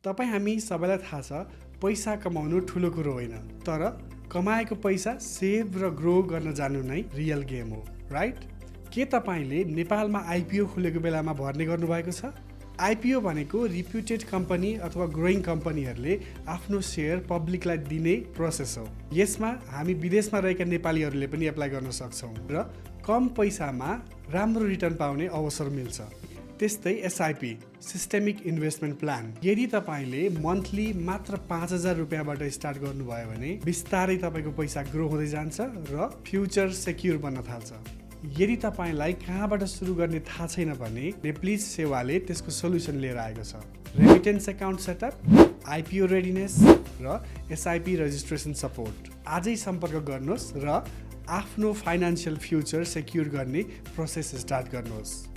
तपाईँ हामी सबैलाई थाहा छ पैसा कमाउनु ठुलो कुरो होइन, तर कमाएको पैसा सेभ र ग्रो गर्न जानु नै रियल गेम हो, राइट? के तपाईँले नेपालमा आइपिओ खुलेको बेलामा भर्ने गर्नुभएको छ? आइपिओ भनेको रिप्युटेड कम्पनी अथवा ग्रोइङ कम्पनीहरूले आफ्नो सेयर पब्लिकलाई दिने प्रोसेस हो। यसमा हामी विदेशमा रहेका नेपालीहरूले पनि एप्लाई गर्न सक्छौँ र कम पैसामा राम्रो रिटर्न पाउने अवसर मिल्छ। त्यस्तै एसआइपी सिस्टेमिक इन्भेस्टमेन्ट प्लान, यदि तपाईँले मन्थली मात्र 5,000 रुपियाँबाट स्टार्ट गर्नुभयो भने बिस्तारै तपाईँको पैसा ग्रो हुँदै जान्छ र फ्युचर सेक्युर बन्न थाल्छ। यदि तपाईँलाई कहाँबाट सुरु गर्ने थाहा छैन भने नेप्लिज सेवाले त्यसको सोल्युसन लिएर आएको छ। Remittance account setup, IPO readiness र एसआइपी रजिस्ट्रेसन सपोर्ट। आजै सम्पर्क गर्नुहोस् र आफ्नो फाइनान्सियल फ्युचर सेक्युर गर्ने प्रोसेस स्टार्ट गर्नुहोस्।